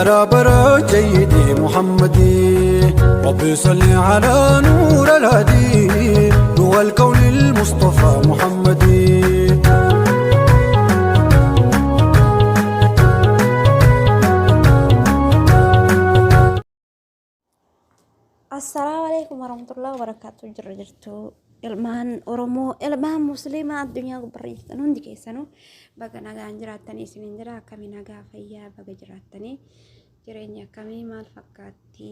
برا برا جيدي محمدي ربي صل على نور الهدي نور الكون المصطفى محمدي. Assalaamu alaikum warahmatullahi wabarakatuh. Jirra jirtu ilmaan Oromoo, ilmaan Musliimaa addunyaa gubbarra jirtan hundi keessanuu, baga nagaan jiraattanii isiniin jira. Akkamii, nagaa fayyaa? Baga jiraattanii. Jireenya akkamii, maal fakkaatti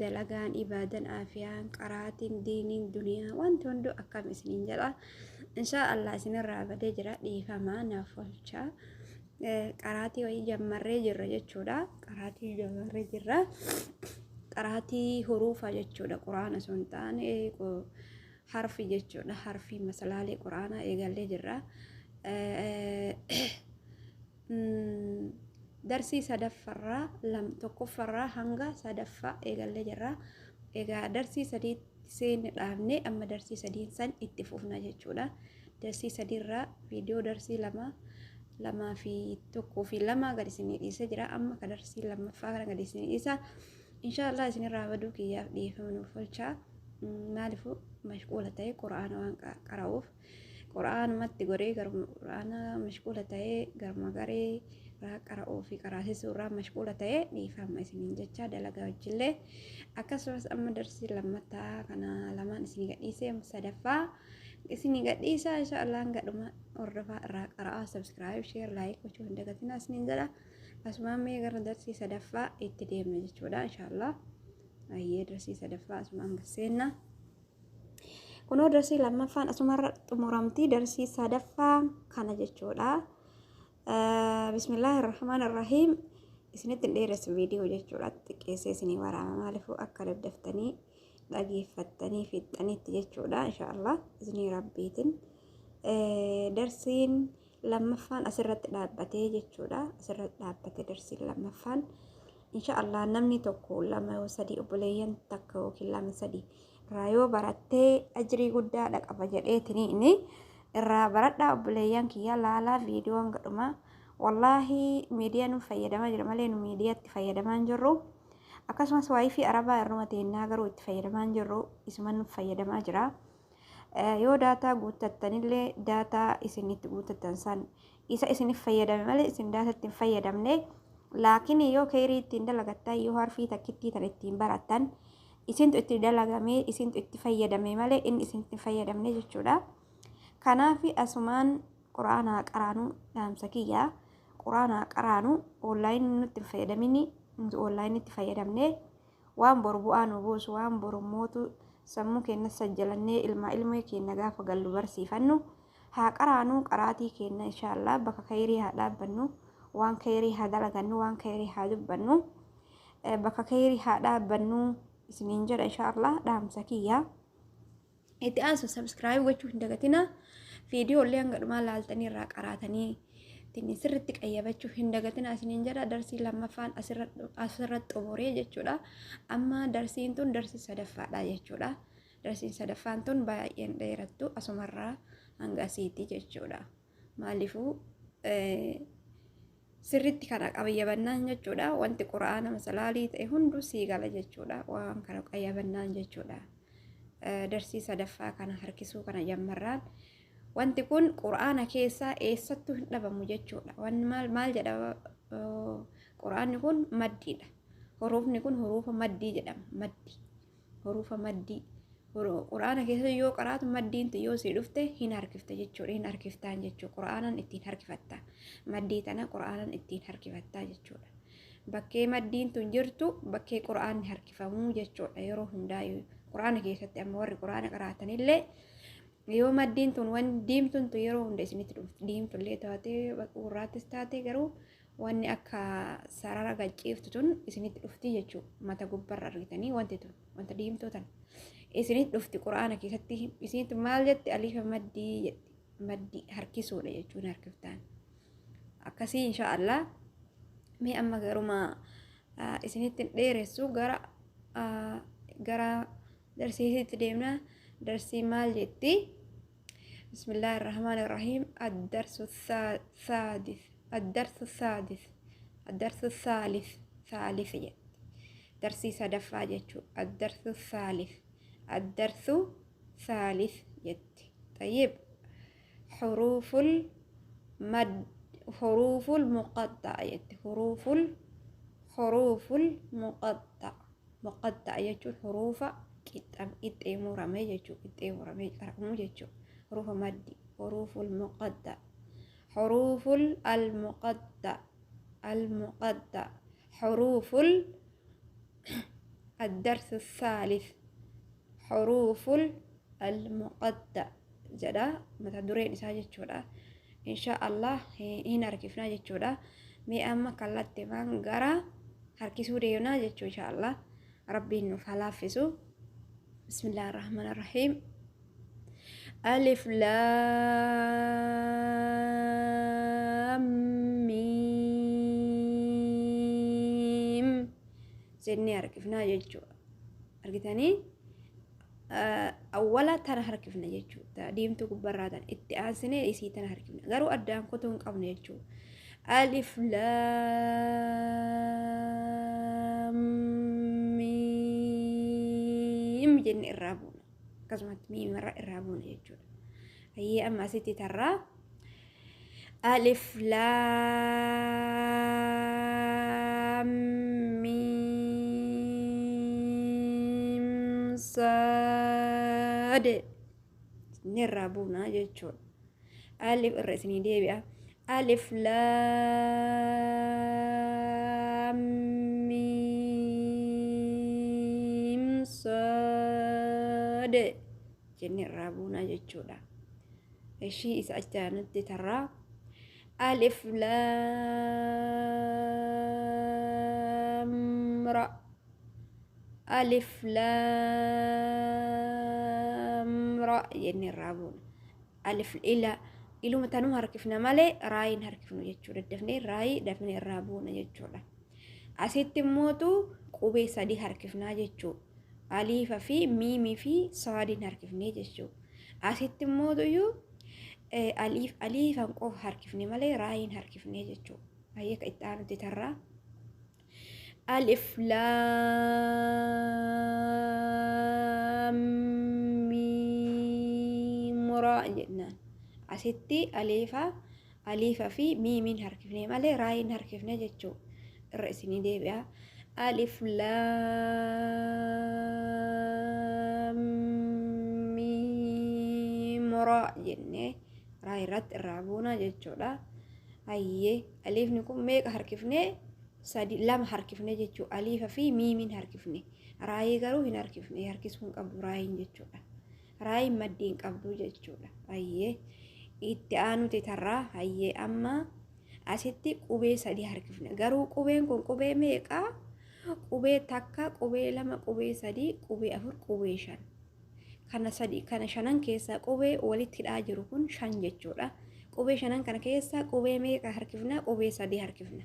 dalagaan, ibaadan, aafiyaan, qaraatiin, diiniin, duniyaa, wanti hunduu akkam isiniin jedha. Inshaa Allah isinirraa badee jira, dhiifamaa naaf olchaa. Qaraatii wayii jammarree jirra jechuudha. Qaraatii jammarree jirra. Qaraatii huruufa jechuudha. Quraana osoo hin taane harfi jechuudha. Harfii masalaalee quraanaa eegallee jirra. Darsii sadaffarraa, tokkoffarraa hanga sadaffaa eegallee jirra. Egaa darsii sadii seenne dhaabnee amma darsii sadiin san itti fufna jechuudha. Darsii sadiirraa viidiyoo darsii lama, lamaa fi tokkoo fi lama gad isinii dhiisee jira. Amma ka darsii lammaffaa kana gad isinii dhiisa. Inshaallah isinirraa baduu kiyyaaf dhiifama nuuf olchaa. Maaliifuu mashquula ta'e quraana waan qara'uuf quraanumatti godhee garuma quraana mashquula ta'ee garuma garee irraa qara'uu fi qaraasisuu irraa mashquula ta'e, dhiifama isiniin jecha. Dalagaa wajjillee akkasumas amma darsii lammataa kana lamaan isinii gadhiisee sadaffaa isinii gadhiisaa. Insha Allah hanga dhuma hordofaa, irraa qara'aa, subscribe, share, like gochuu hin dagatinaa isiniin jedha. Asumaan mee gara darsii sadaffaa itti deemna jechuudha insha Allah. Ayyee, darsii sadaffaa asumaan seenna. Kunoo darsii lammaffaan asumarra xumuramti, darsii sadaffaa kana jechuudha. Bismillaahi Rahmaan Rahiim. Isinitti hin dheeressu viidiyoo jechuudha, xiqqeessee isinii waraaba. Maaliifuu akka daddaftanii dhageeffattanii fixxanitti jechuudha. Inshaallah isinii rabbiitiin darsiin lammaffaan asirratti dhaabbatee jechuudha. Asirratti dhaabbate darsiin lammaffaan. Inshaallah namni tokko, lama yoo sadii, obboleeyyan takka yookiin lama sadii irraa yoo barattee ajrii guddaadha qaba jedheetini inni irraa baradhaa. Obboleeyyan kiyya, laalaa viidiyoon gadhuma. Wallaahi miidiyaa nu fayyadamaa jira malee nu miidiyaatti fayyadamaa hin jirru. Akkasumas WiFi arabaa irruma teennaa garuu itti fayyadamaa hin jirru, isuma nu fayyadamaa jira. Yoo data guuttattanillee data isin itti guuttattan san isa isinif fayyadame malee isin data itti hin fayyadamne. Laakiin yoo keerii ittiin dalagattan, yoo harfii takkittii tan ittiin barattan, isintu itti dalagamee isintu itti fayyadame malee inni isin itti fayyadamne jechuudha. Kanaaf asumaan quraanaa qaraanuu dhaamsa kiyya. Quraanaa qaraanu, online nutti hin fayyadamini, online itti fayyadamne waan boru bu'aa nu buusu, waan boru mootu sammuu keenya sajjalannee ilmaa ilmee keenya gaafa gallu barsiifannu haa qaraanuu. Qaraatii keenya inshaallah bakka kayrii haa dhaabbannu, waan kayrii haa dalagannu, waan kayrii haa dubbannu, bakka kayrii haa dhaabbannu isiniin jedha inshaallah dhaamsa kiyya. Itti aansu subscribe gochuu hin dagatina. Viidiyoo illee hanga dhumaa laaltanii irraa qaraatanii ittiin sirriitti qayyabachuu hin dagatina isiniin jedha. Darsii lammaffaan asirratti xumuree jechuudha. Amma darsiin tun darsii sadaffaadha jechuudha. Darsiin sadaffaan tun baay'een dheerattu, asumarraa hanga asiitti jechuudha. Maaliifuu sirriitti kana qayyabannaan jechuudha. Wanti quraana masalaalii ta'e hunduu sii gala jechuudha. Waan kana qayyabannaan jechuudha. Darsii sadaffaa kana harkisuu kana jammarraan wanti kun quraana keessaa eessattuu hin dhabamu jechuudha. Wanni maal maal jedha? Quraanni kun maddiidha. Huruufni kun huruufa maddii jedhama. Maddii. Huruufa maddii. Quraana keessa yoo qaraatu maddiin yoo sii dhufte hin harkifte jechuudha. Hin harkiftaan jechuudha. Quraanan ittiin harkifatta. Maddii tana quraanan ittiin harkifattaa jechuudha. Bakkee maddiin tun jirtu bakkee quraanni harkifamuu jechuudha yeroo hundaayyuu. Quraana keessatti amma warri quraana qaraatanillee yoo maddiin tun, wanni diimtuun tun yeroo hunda isinitti dhufti. Diimtullee taatee gurraattis taatee garuu wanni akka sarara gacciiftu tun isinitti dhufti jechuudha. Mata gubbarra argitanii wanti tun wanta diimtuu tan isinitti dhufti quraana keessatti. Isinitti maal jetti? Aliifa maddii jetti. Maddii harkisuudha jechuun harkiftaan. Akkasii insha Allah. Mee amma garuma isinitti hin dheeressu, gara darsiisitti deemna. Darsii maal jetti? بسم الله الرحمن الرحيم. الدرس السادس، الدرس السادس. Addarsu thaalith thaalith jetti. Darsii sadaffaa jechuu. Addarsu thaalith addarsu thaalith jetti. Tayyib, xuruuful mad, huruuful muqaxxa'a jetti. Huruuful muqaxxa'a. Muqaxxa'a jechuun huruufa qixxee murame jechuu, qixxee muramee qara'amu jechuu. Huruufa maddi, huruuful muqaxxa'a, huruuful almuqaxxa'a, almuqaxxa'a, huruuful الدرس الثالث حروف المقطع jedha mata dureen isaa jechuudha. Insha Allah hin harkifnaa jechuudha. Mee amma kallattiimaan gara harkisuu deemnaa jechuu, insha Allah rabbiin nuuf haa laaffisu. Bismillaahi rahmaani rahiim. Alif laam miim jennee harkifnaa jechuudha. Argitanii, awwala tana harkifna jechuudha. Diimtuu gubbarraa tana itti aansinee isii tana harkifna. Garuu addaan kutuu hin qabnu jechuudha. Alif laam miim jennee irraa buuna. Akkasumatti miim irraa buuna jechuudha. Hayyee, amma asitti tarraa. Alif laam miim saad inni irraa buuna jechuudha. Alif irra isinii deebi'a. Alif laam miim saad jennee irraa buuna jechuudha. Ishii isa achaanitti tarraa. Alif laam ra, alif laam ra jennee irraa buuna. Alif ila iluma tanuu harkifna malee raayiin harkifnu jechuudha. Dafnee raayii dafnee irraa buuna jechuudha. Asitti immootu qubee sadii harkifnaa jechuudha. Aliifa fi miimii fi saadiin harkifnee jechuudha. Asitti immootuyyuu aliif aliifan qofa harkifne malee raayiin harkifnee jechuudha. Baay'ee ka itti aanutti tarraa. Alif laam miim raa jennaan. Asitti aliifa aliifa fi miimiin harkifne malee raayiin harkifne jechuudha. Irra isinii deebi'a. Alif laam miim raa jennee raa irratti irraa buuna jechuudha. Hayyee, aliifni kun meeqa harkifnee? Sadi, lama harkifne jechuudha. Aliifa fi miimiin harkifne. Raayii garuu hin harkifne, harkisuu hin qabdu raayiin jechuudha. Raayiin maddii hin qabdu jechuudha. Hayyee, itti aanuti tarraa. Hayyee, amma asitti qubee sadii harkifne. Garuu qubeen kun qubee meeqaa? Qubee takka, qubee lama, qubee sadii, qubee afur, qubee shan. Kana sadi, kana shanan keessaa qubee walitti hidhaa jiru kun shan jechuudha. Qubee shanan kana keessaa qubee meeqa harkifna? Qubee sadii harkifna.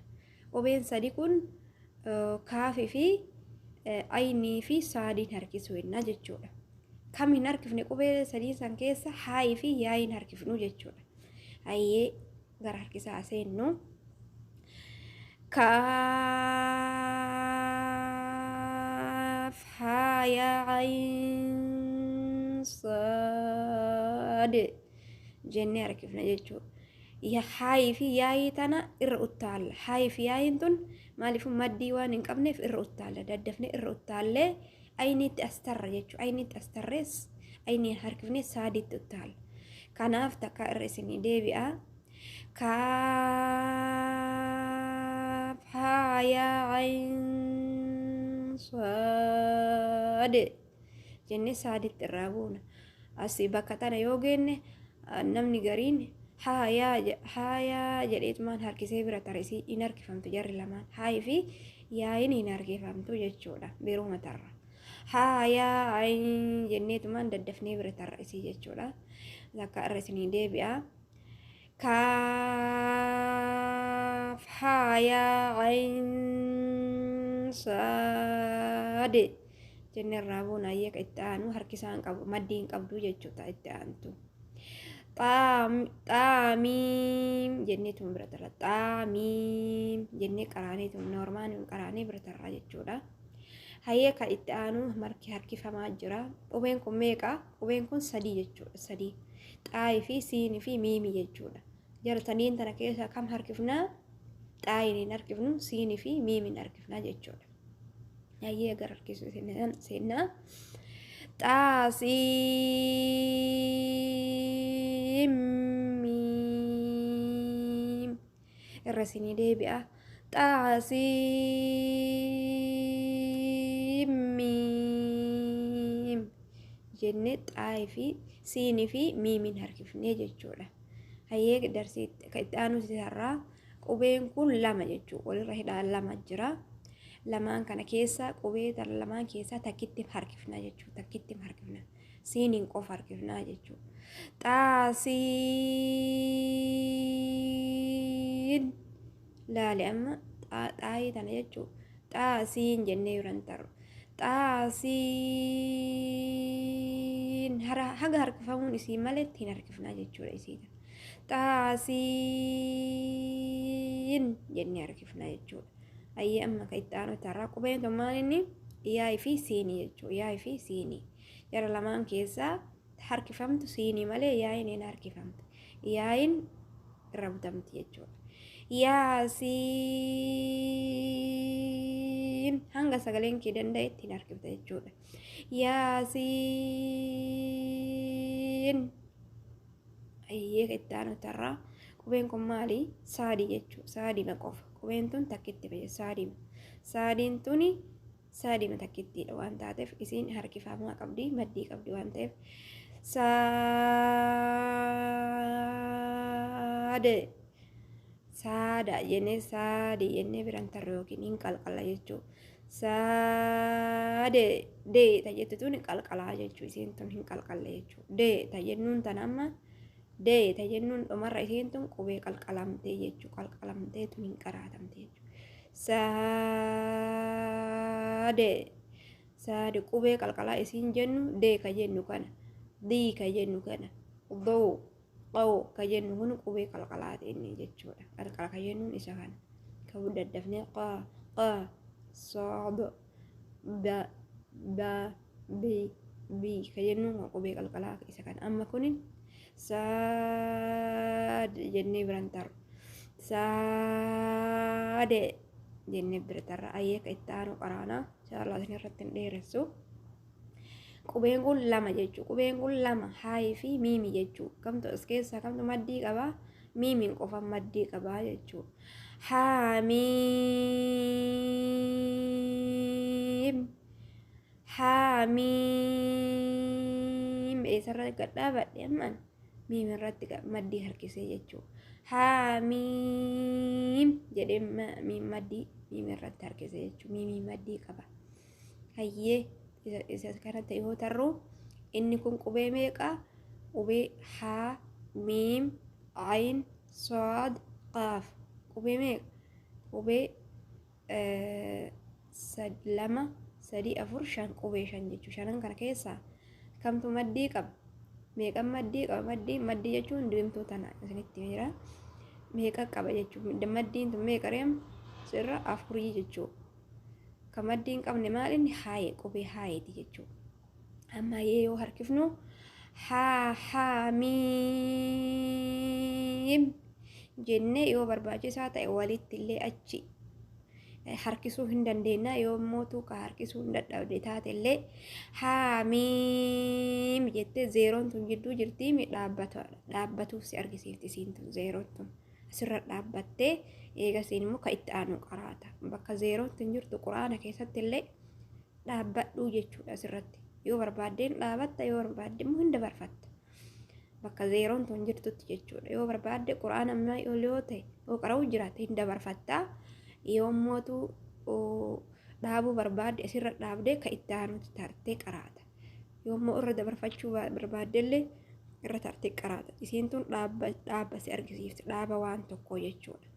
Qubeen sadi kun kaafii fi aynii fi saadiin harkisuu jenna jechuudha. Kam hin harkifne qubee sadii san keessa? Haayii fi yaayiin harkifnu jechuudha. Hayyee, gara harkisaa seennu. Kaaf haa yaa ayin saad jennee harkifna jechuudha. Haayii fi yaayii tana irra uttaalla. Haayii fi yaayiin tun maaliif maddii waan hin qabneef irra uttaalla. Daddafnee irra uttaallee ayniitti as tarra jechuudha. Ayniitti as tarrees ayniin harkifnee saadiitti uttaalla. Kanaaf takka irra isinii deebi'a. Kaaf haa yaa ayin saad jennee saaditti irraa buuna. Asii bakka tana yoo geenne namni gariin haayaa haayaa jedheetumaan harkisee bira tara, isii hin harkifamtu jarri lamaan, haayii fi yaayin hin harkifamtu jechuudha, biruma tarra. Haayaa ayin jenneetumaan daddafnee bira tarra isii jechuudha. Takka irra isinii deebi'a. Kaaf haayaa ayin saad jennee irraa buuna. Ayyee, itti aanu harkisaan qabu, maddii hin qabdu jechuudha itti aantu. Xaamiim jenneetuma bira tarra. Xaamiim jennee qaraaneetuma normaaliin qaraanee bira tarraa jechuudha. Hayyee kan itti aanu marki harkifamaa jira. Qubeen kun meeqa? Qubeen kun sadii jechuudha. Sadii. Xaayii fi siinii fi miimii jechuudha. Jara sadiin tana keessaa kam harkifnaa? Xaayiin hin harkifnu, siinii fi miimiin harkifnaa jechuudha. Hayyee gara harkisuu seennaa. Xaa siin miim. Irra isinii deebi'a. Xaa siin miim jennee xaayii fi siinii fi miimiin harkifnee jechuudha. Hayyee darsii kan itti aanu sarraa qubeen kun lama jechuudha. Walirra hidhaan lama jira. Lamaan kana keessa qubee tana lamaan keessaa takkitti harkifna jechuudha. Takkitti harkifna. Siiniin qofa harkifnaa jechuudha. Xaa siin laale amma xaayii tana jechuudha. Xaa siin jennee biran tarru. Xaa siin haga harkifamuun isii malee ittiin harkifnaa jechuudha isii tana. Xaa siin jennee harkifnaa jechuudha. Hayyee amma kan itti aanu tarraa qubeen tun maal inni yaa'ii fi siinii jechuudha. Yaa'ii fi siinii. Jara lamaan keessaa harkifamtu siinii malee yaa'iin hin harkifamtu. Yaa'iin irra butamti jechuudha. Yaasiin hanga sagaleen kee danda'e ittiin harkifta jechuudha. Yaasiin hayyee kan itti aanu tarraa qubeen kun maali? Saadii jechuudha. Saadima qofa. Qubeen tun takkitti fayyada. Saadima. Saadiin tuni saadima takkittiidha waan taateef isiin harkifamaa qabdi, maddii qabdi waan ta'eef. Saade saada jennee saadi jennee biran tarre yookiin hin qalqalla jechuudha. Saade dee ta jettu tun qalqalaa jechuudha. Isiin tun hin qalqalle jechuudha. Dee ta jennuun tan amma dee ta jennuun dhumarra isiin tun qubee qalqalamtee jechuudha. Qalqalamtee tun hin qaraatamte jechuudha. Saade saade qubee qalqalaa isiin jennu dee ka jennu kana dii ka jennu kana doo qaw ka jennu kun qubee qalqalaati inni jechuudha. Qalqala ka jennuun isa kana. Ka daddafnee qaa qaa saad ba ba bi bi ka jennuun kun qubee qalqalaa isa kana. Amma kunin saad jennee biran tarru. Saade jennee bira tarra. Ayyee ka itti aanu qaraanaa. Inshallah isin irratti hin dheeressu. Qubeen kun lama jechuudha. Qubeen kun lama haayii fi miimi jechuudha. Kamtu as keessaa kamtu maddii qabaa? Miimiin qofa maddii qabaa jechuudha. Haamiim. Haamiim. Eessarra gad dhaabadhe ammaan miim irratti maddii harkisee jechuudha. Haamiim jedhee miim maddii miim irratti harkisee jechuudha. Miimii maddii qaba. Hayyee isa kanatti yoo tarru inni kun qubee meeqa? Qubee haa, miim, ayin, saad, qaaf. Qubee meeqa? Qubee lama, sadii, afur, shan qubee shan jechuudha. Shanan kana keessaa kamtu maddii qaba? Meeqan maddii qaba? Maddii maddii jechuun diimtuu tana isinitti jira. Meeqa qaba jechuudha. Maddiin tun meeqa reem? Sirra afurii jechuudha. Ka maddii hin qabne maal inni haaye qubee haayeeti jechuudha. Amma hayyee yoo harkifnu haa haa miim jennee yoo barbaachisaa ta'e walitti illee achi harkisuu hin dandeenya yoo mootuu ka harkisuu hin dadhabde taate illee haa miim jettee zeeroon tun jidduu jirtii mi dhaabbatuuf si argisiifti isiin tun zeeroon tun asirra dhaabbattee eegasiin immoo ka itti aanu qaraata bakka zeeroon tun jirtu quraana keessatti illee dhaabbadhuu jechuudha asirratti yoo barbaaddeen dhaabatta yoo barbaadde immoo hin dabarfatta bakka zeeroon tun jirtutti jechuudha yoo barbaadde quraana ammaa yoo ta'e yoo qara'uu jiraate hin dabarfattaa yoo mootu dhaabuu barbaadde asirra dhaabdee ka itti aanutti tartee qaraata yoo immoo irra dabarfachuu barbaadde illee irra tartee qaraata isiin tun dhaabba si argisiifti dhaaba waan tokkoo jechuudha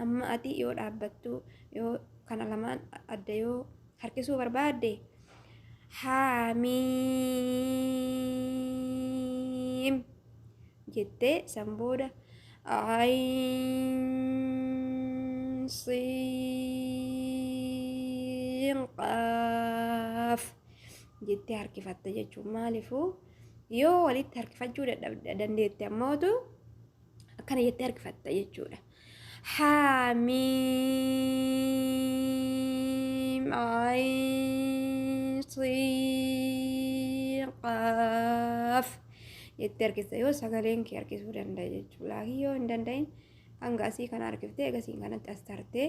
amma ati yoo dhaabbattu yoo kana lamaan adda yoo harkisuu barbaadde haamiim Jettee san booda ayn siin qaaf jettee harkifatta jechuun maaliifuu yoo walitti harkifachuu dandeette ammootu akkana jettee harkifatta jechuudha. Haamiim ayn siin qaaf jettee harkista yoo sagaleen kee harkisuu danda'a jechuudha. Laakiin yoo hin danda'in hanga asii kana harkiftee eegasiin kanatti as tartee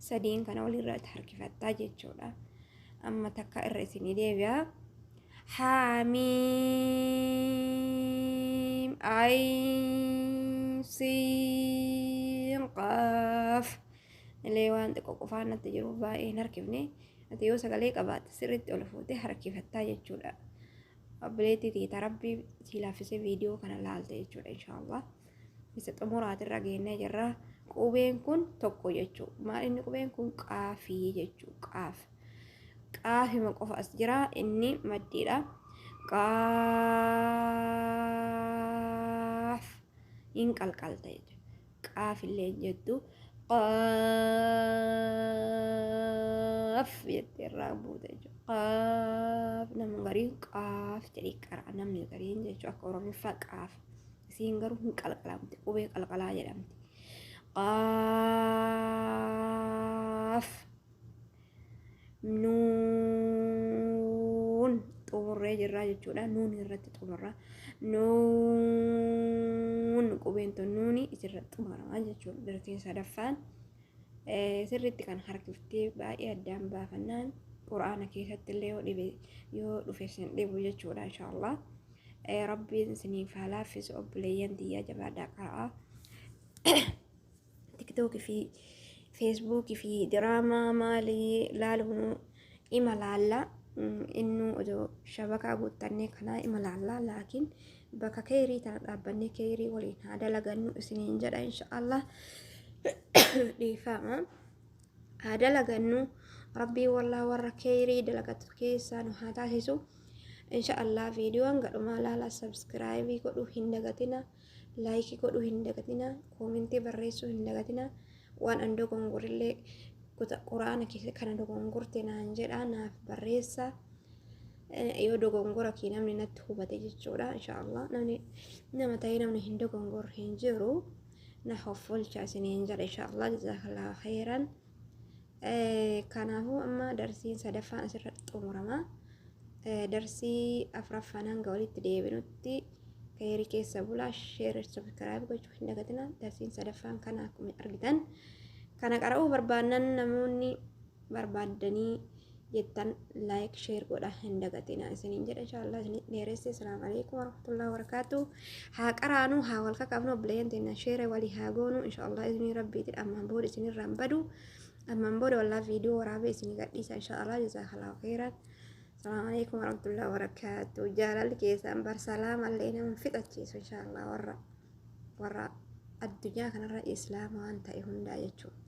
sadiin kana walirratti harkifattaa jechuudha. Amma takka irra isinii deebi'a. Haamiim ayn siin qaaf illee waan xiqqoo qofaan natti jiru baay'ee hin harkifne. Ati yoo sagalee qabaatte sirriitti ol fuutee harkifattaa jechuudha. Obboleettii tiita Rabbii sii laaffisee viidiyoo kana laalte jechuudha inshaallah. Isa xumuraatirra geennee jirra. Qubeen kun tokko jechuudha. Maal inni qubeen kun qaafii jechuudha. Qaaf. Qaafima qofa as jira inni maddiidha. Qaaf. Hin qalqalta jechuudha. Qaaf illee hin jettu. Qaaf jettee irraa buuta jechuudha. Qaaf namni gariin qaaf jedhee qara'a namni gariin jechuudha akka Oromiffaa qaaf. Isiin garuu hin qalqalamti qubee qalqalaa jedhamti. Qaaf nuun xumurree jirraa jechuudha. Nuun irratti xumurra. Nuun qubeen tun nuuni isirratti xumurama jechuudha. Darsiin sadaffaan sirriitti kan harkiftee baay'ee addaan baafannaan quraana keessatti illee yoo dhibe yoo dhufe sin dhibu jechuudha inshaallah. Rabbiin isiniif haa laaffisu obboleeyyan tiyyaa jabaadhaa qara'a. Tiktookii fi Feesbuukii fi diraamaa maalii laaluun ima laalla. Innuu odoo shabakaa guuttannee kanaa ima laalla. Laakiin bakka keeyrii tana dhaabbannee keeyrii waliin haa dalagannu isiniin jedha inshaallah. Dhiifama. Haa dalagannu. Rabbii wallaa warra keeyrii dalagatu keessaa nu haa taasisu. Inshaallah viidiyoo hanga dhumaa laala sabskiraayibii godhuu hin dagatina. Laayikii godhuu hin dagatina. Koomentii barreessuu hin dagatina. Waan an dogongorillee quraana keessa kana dogongorte naan jedha naaf barreessa. Yoo dogongora kee namni natti hubate jechuudha. Inshaallah namni nama ta'ee namni hin dogongorre hin jiru. Na hoffolcha isiniin jedha inshaallah jazaakallahu khairan. Kanaafuu amma darsiin sadaffaan asirratti xumurama. Darsii afuraffaan hanga walitti deebinutti keerii keessa bulaa sheer subscribe gochuu hin dagatina. Darsiin sadaffaan kana akkuma argitan kana qara'uu barbaannan namoonni barbaaddanii jettan like share godha hin dagatina isiniin jedha inshaallah isin dheeresse. Assalaamu alaikum warahmatullahi wabarakatuh. Haa qaraanu haa wal kakaafnu obboleeyyan teenya sheere walii haa goonu inshaallah isinii rabbiitiin ammaan booda isinirraa hin badu. Ammaan booda wallaa viidiyoo waraabee isinii gadhiisa inshaallah jazaakallahu khairan. Assalaamu alaikum warahmatullahi wabarakatuh. Jaalalli keessan bar salaamallee nama fixachiisu inshaallah warra warra addunyaa kanarra islaama waan ta'e hundaa jechuudha.